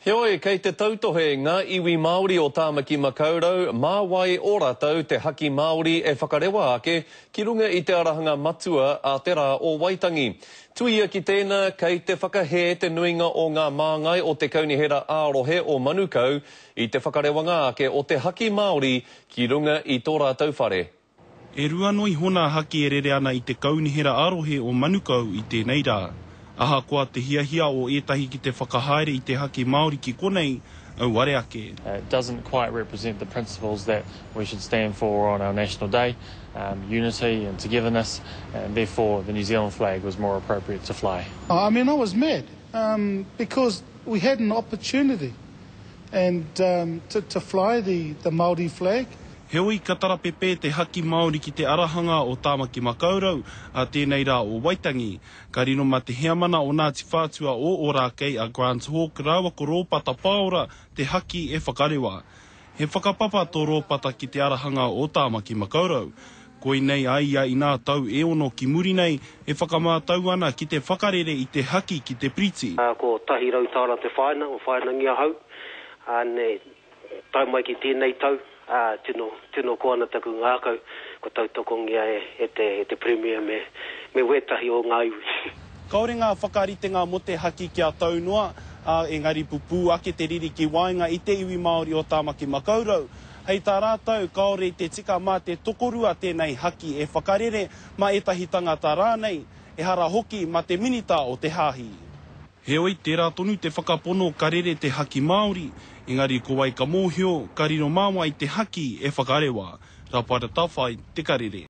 Heoi, kei te tautohe ngā iwi Māori o Tāmaki Makaurau mā wai o rātou te haki Māori e whakarewa ake ki runga i te arahanga matua a te Rā o Waitangi. Tuia ki tēnā, kei te whakahē te nuinga o ngā māngai o te Kaunihera ā-Rohe o Manukau i te whakarewanga ake o te haki Māori ki runga i tō rātou whare. E rua noa iho nā haki e rere ana i te Kaunihera ā-Rohe o Manukau i tēnei rā. Ahakoa te hiahia o ētahi ki te whakahaere i te haki Māori ki konei, auare ake. It doesn't quite represent the principles that we should stand for on our national day, unity and togetherness, and therefore the New Zealand flag was more appropriate to fly. I mean I was mad because we had an opportunity and to to fly the the Māori flag. Heoi, ka tarapepē te haki Māori ki te arahanga o Tāmaki Makaurau ā tēnei rā o Waitangi. Ka riro mā te heamana o Ngāti Whātua o Ōrākei a Grant Hawke rāua ko Rōpata Pāora te haki e whakarewa. He whakapapa tō Rōpata ki te arahanga o Tāmaki Makaurau. Koinei a ia inā tau e ono ki muri nei e whakamātau ana ki te whakarere i te haki ki te piriti. Ko 100 tāra te whāina, o whāinangi ahau, ā, nei, tae mai ki tēnei tau, ā, tino, tino koa ana taku ngākau, kua tautokongia e, e te, e te Premier me, me wētahi o ngā iwi. Kāore ngā whakaritenga mō te haki kia tau noa, ā, engari pupū ake te riri ki waenga i te iwi Māori o Tāmaki Makaurau. Hei tā rātou, kāore i te tika mā te tokorua tēnei haki e whakarere, mā ētahi tangata rānei, ehara hoki mā te minita o te hāhi. Heoi, tērā tonu te whakapono ka rere te haki Māori, engari ko wai ka mōhio, ka riro mā wai te haki e whakarewa. Rapaira Tawhai, Te Karere.